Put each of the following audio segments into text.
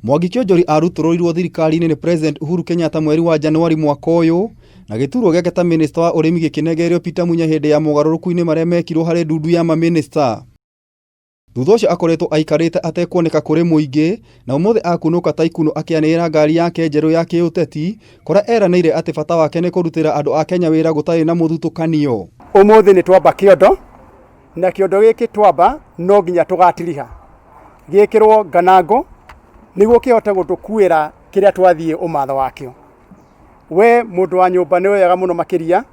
Mwangi Kĩonjori arutũrũrirwo thirikari-inĩ nĩ President Uhuru Kenyatta mweri wa Januari mwaka ũyũ, na gĩturwa gĩake ta minista wa ũrĩmi gĩkĩnengererio Peter Munya hĩndĩ ya mogarũrũku-inĩ marĩa mekirwo harĩ ndundu ya mamĩnĩsta. Thutha ũcio akoretwo aikarĩte atekuoneka kũrĩ mũingĩ, na ũmũthĩ akunũka ta ikuno akĩanĩrĩra ngari yake njerũ ya kĩũteti, kũrĩa eranĩire atĩ bata wake nĩ kũrutĩra andũ a Kenya wĩra gũtarĩ na mũthutũkanio. Ũmũthĩ nĩ twamba kĩondo, na kĩondo gĩkĩ twamba no nginya tũgatiriha gĩkĩrwo nganangũ nĩguo kĩhote gũtũkuĩra kĩrĩa twathiĩ ũmatho wakĩo. We mũndũ wa nyũmba nĩ wega mũno makĩria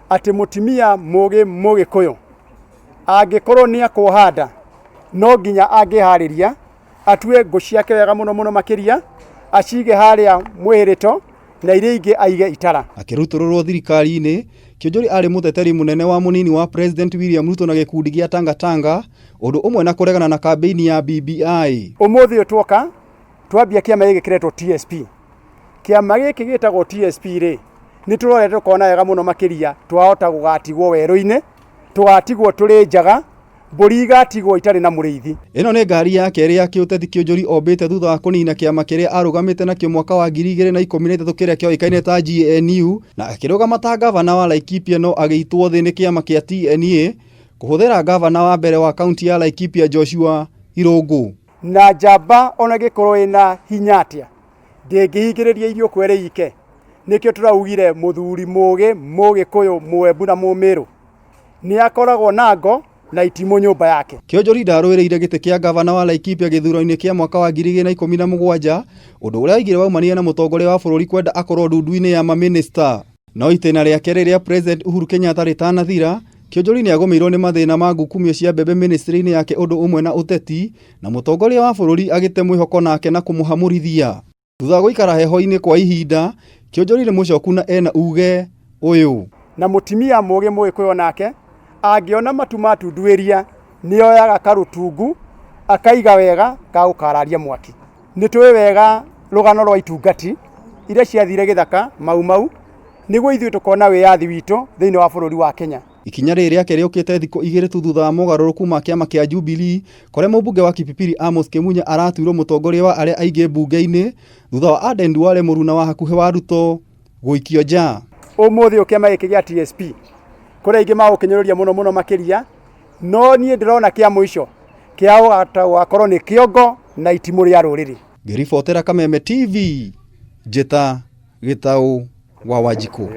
atĩ mũtumia mũgĩ mũgĩkũyũ angĩkorwo nĩ akuoha nda no nginya angĩharĩria atue ngũ ciake wega mũno mũno makĩria acige harĩa mwĩhĩrĩto na iria ingĩ aige itara. Akĩrutũrũrwo thirikari-inĩ, Kĩonjori arĩ mũteteri mũnene wa mũnini wa President William Ruto na gĩkundi gĩa Tanga Tanga, ũndũ ũmwe na kũregana na kambĩini ya BBI. Ũmũthĩ ũyũ tuoka twambia kĩama gĩkĩ kĩretwo TSP. Kĩama gĩkĩ gĩtagwo TSP rĩ, nĩ tũrorete tũkona wega mũno makĩria twahota gũgatigwo werũ-inĩ, tũgatigwo tũrĩ njaga, mbũri igatigwo itarĩ na mũrĩithi. Ĩno nĩ ngari ya kerĩ ya kĩũteti Kĩonjori ombĩte thutha wa kũnina kĩama kĩrĩa arũgamĩte nakĩo mwaka wa 2013 kĩrĩa kĩoĩkaine ta GNU, na akĩrũgama ta ngavana wa Laikipia no agĩitwo thĩ nĩ kĩama kĩa TNA kũhũthĩra ngavana wa mbere wa kaunti ya Laikipia Joshua Irũngũ. Na njamba ona ĩngĩkorwo ĩna hinya atĩa ndĩngĩhingĩrĩria irio kwere ike. Nĩkĩo tũraugire mũthuri mũgĩ mũgĩkũyũ mũembu na mũmĩrũ nĩ akoragwo na ngo na itimũ nyũmba yake. Kĩonjori ndarũĩrĩire gĩtĩ kĩa ngavana wa Laikipia gĩthurano-inĩ kĩa mwaka wa 2017, ũndũ ũrĩa oigire waumanire na mũtongoria wa bũrũri kwenda akorwo ndundu-inĩ ya mamĩnĩsta. No itĩna rĩake rĩrĩa President Uhuru Kenyatta rĩtanathira, Kĩonjori nĩ agũmĩirwo nĩ mathĩna ma ngukumio cia mbembe ministry-inĩ yake ũndũ ũmwe na ũteti, na mũtongoria wa bũrũri agĩte mwĩhoko nake na kũmũhamũrithia. Thutha wa gũikara heho-inĩ kwa ihinda, Kĩonjori nĩ mũcoku na ena uge ũyũ. Na mũtumia mũgĩ mũgĩkũyũ nake angĩona matu matunduĩria nĩ oyaga karũtungu akaiga wega ka gũkararia mwaki. Nĩ tũĩ wega rũgano rwa itungati iria ciathire gĩthaka Mau Mau nĩguo ithuĩ tũkona wĩyathi witũ thĩinĩ wa bũrũri wa Kenya. Ikinya rĩrĩ rĩake rĩũkĩte thikũ igĩrĩ tu thutha wa mogarũrũku ma kĩama kĩa Jubilee kũrĩa mũmbunge wa Kipipiri Amos Kĩmunya aratuirwo mũtongoria wa arĩa aingĩ mbunge-inĩ thutha wa Aden Duale mũruna wa hakuhĩ wa Ruto gũikio nja. Ũmũthĩ ũyũ kĩama gĩkĩ gĩa TSP kũrĩ aingĩ magũkĩnyũrũria mũno mũno makĩria, no niĩ ndĩrona kĩa mũico kĩa gũgakorwo nĩ kĩongo na itimũ rĩa rũrĩrĩ. Ngĩribotera Kameme TV, Njĩta Gĩtaũ wa Wanjikũ.